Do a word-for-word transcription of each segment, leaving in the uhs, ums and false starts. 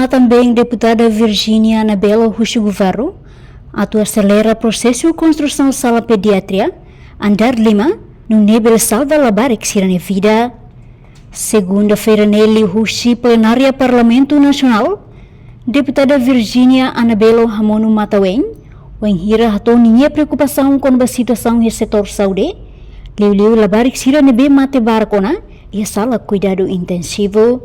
Tanba Deputada Virginia Anabelo husu governu atu aselera prosesu konstrusaun sala pediatria andár lima, nune'e bele salva labarik sira-nia vida. Segunda-feira ne'e liuhusi plenária Parlamentu Nasionál, Deputada Virginia Anabelo hamonu matan-ween, wainhira hato'o ninia preokupasaun kona-ba situasaun iha setór saúde, liuliu labarik sira ne'ebé mate barak ona iha sala kuidadu intensivu.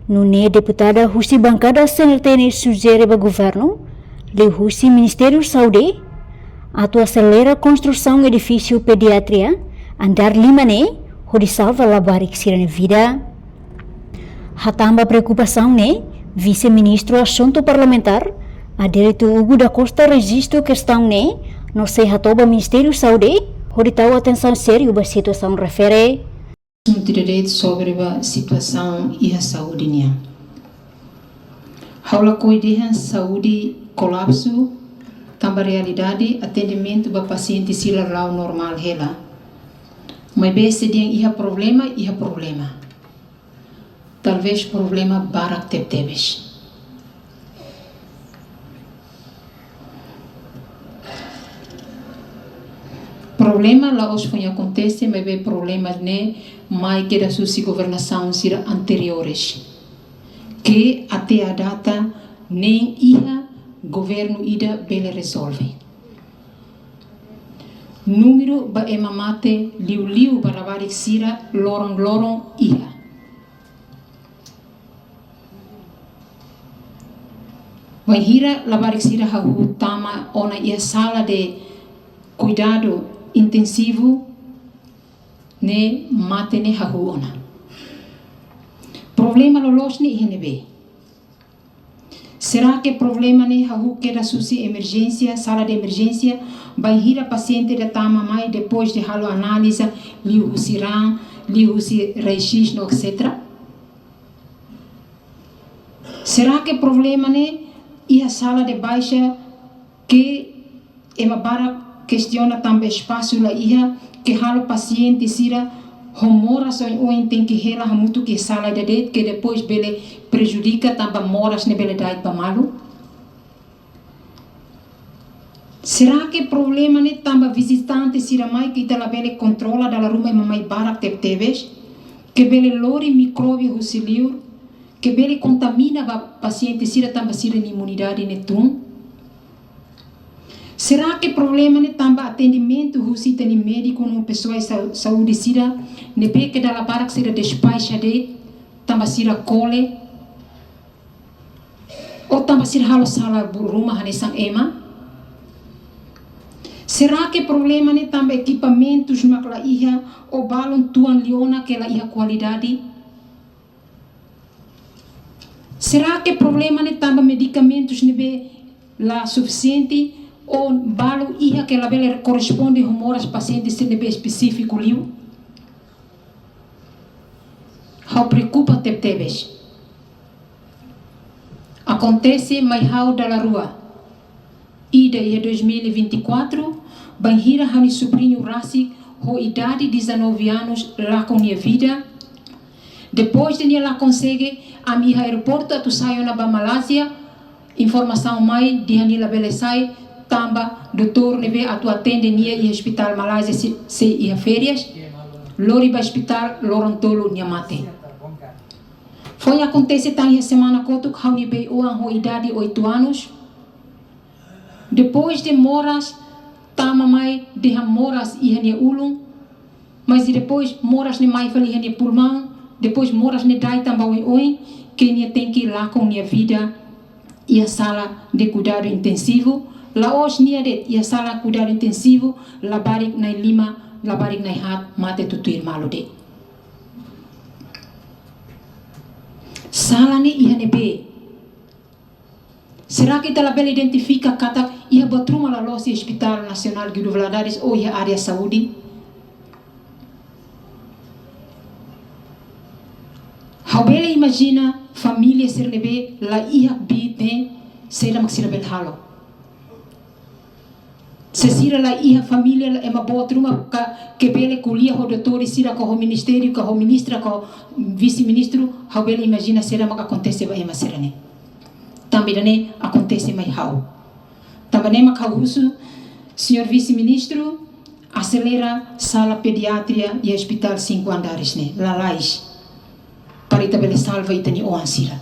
Nune'e deputada husi bankada C N R T ne'e sujere ba governu, liuhusi Ministériu Saúde, atu aselera konstrusaun edifísiu pediatria andár lima ne'e, hodi salva labarik sira-nia vida. Hatán ba preokupasaun ne'e, Vise-Ministru Asuntu Parlamentár, Adérito Hugo da Costa, rejista kestaun ne'e, no sei hato'o ba Ministériu Saúde, hodi tau atensaun sériu ba situasaun refere. Asuntu direitu sobre ba situasaun iha saúde nian. Ha'u lakohi dehan saúde kolapsu, tanba realidade atendimentu ba pasiente sira la'o normál hela. Maibé se dehan iha problema, iha problema. Talvés problema barak tebetebes. Problema la'ós foin akontese, maibé problema ne'e mai kedas husi governasaun sira anteriores, ke até à data nein iha governu ida bele rezolve. Númeru ba ema mate liuliu ba labarik sira loron-loron iha. Wainhira labarik sira hahú tama ona iha sala de kuidadu intensivu, ne'e mate ne'e hahú ona. Problema loloos ne'e iha ne'ebé? Será ke problema ne'e hahú kedas husi emerjénsia, sala de emerjénsia, bainhira pasiente ida tama mai depois de halo análiza, liuhusi raan, liuhusi raio-x no etcétera? Será ke problema ne'e iha sala de baixa ke ema barak kestiona tanba espasu la iha, ke halo pasiente sira ho moras oioin tenke hela hamutuk iha sala ida de'it, ke depois bele prejudika tanba moras ne'e bele da'et ba malu? Será ke problema ne'e tanba vizitante sira mai ke ita labele kontrola, dala ruma ema mai barak tebetebes, ke bele lori mikróbiu husi liur, ke bele kontamina ba pasiente sira tanba sira-nia imunidade ne'e tun? Será ke problema ne'e tanba atendimentu husi ita-nia médiku no pesoál sa-, saúde sira ne'ebé ke dala barak sira despaxa de'it tanba sira kole? Ou tanba sira halo sala bu-, ruma hanesan ema? Será ke problema ne'e tanba ekipamentus mak la iha ou balun tuan liu ona ke la iha kualidade? Será ke problema ne'e tanba medikamentus ne'ebé la sufisiente ou balu iha ke labele korresponde ho moras pasiente sira ne'ebé espesífiku liu? Ha'u preokupa tebetebes. Akontese mai ha'u dala rua. Ida iha dois mil e vinte e quatro, bainhira ha'u-nia subriñu rasik ho idade dezanove anos lakon nia vida. Depois de nia la konsege, ami iha aeroportu atu sai ona ba Malázia, informasaun mai dehan nia labele sai, tanba doutór ne'ebé atu atende nia iha ospitál Malázia sei, sei iha férias, lori ba ospitál loron tolu nia mate. Foin akontese tan iha semana kotuk ha'u-nia bei-oan ho idade oito anos. Depois de moras, tama mai dehan moras iha nia ulun, mas depois moras ne'e mai fali iha nia pulmaun, depois moras ne'e da'et tan ba oioin, ke nia tenke lakon nia vida iha sala de kuidadu intensivu, la'ós nia de'it, iha sala kuidadu intensivu, labarik na'in-lima, labarik na'in-haat, mate tutuir malu de'it. Sala ne'e iha ne'ebé? Será ke ita labele identifika katak iha buat ruma la loos iha Hospital Nasionál Guido Valadares ou iha área saúde? Ha'u bele imajina família sira ne'ebé la iha biit ne'e, saida mak sira bele halo. Se sira la iha família, la ema boot ruma ka, ke bele ko'alia ho doutór sira ka ho ministériu ka ho ministra ka ho vise-ministru, ha'u bele imajina saida mak akontese ba ema sira-ne'e. Tanba ida-ne'e akontese mai ha'u. Tanba ne'e mak ha'u husu, Señór Vise-Ministru, aselera sala pediatria iha Hospital Cinco Andares ne'e, lalais. Para ita bele salva ita-nia oan sira.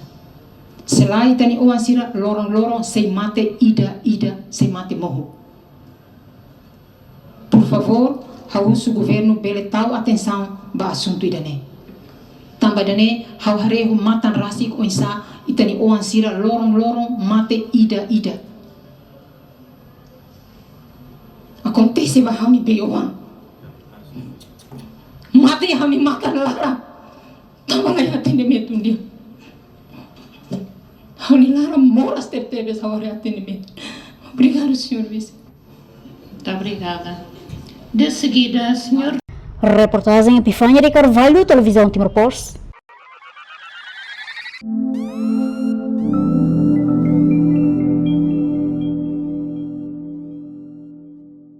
Se lae ita-nia oan sira, loron-loron sei mate ida-ida, sei mate mohu. Por favór, ha'u husu governu bele tau atensaun ba asuntu ida-ne'e. Tanba ida-ne'e, ha'u haree ho matan rasik oinsá ita-nia oan sira loron-loron mate ida-ida. Akontese ba ha'u-nia bei-oan. Mate ha'u-nia matan laran. Tanba laiha atendimentu di'ak. Ha'u-nia laran moras tebetebes ha'u haree atendimentu. Obrigadu, Señór Vise. Muito obrigada. De seguida, Señór. Reportajen Epifânia de Carvalho, Televizaun Timor Post.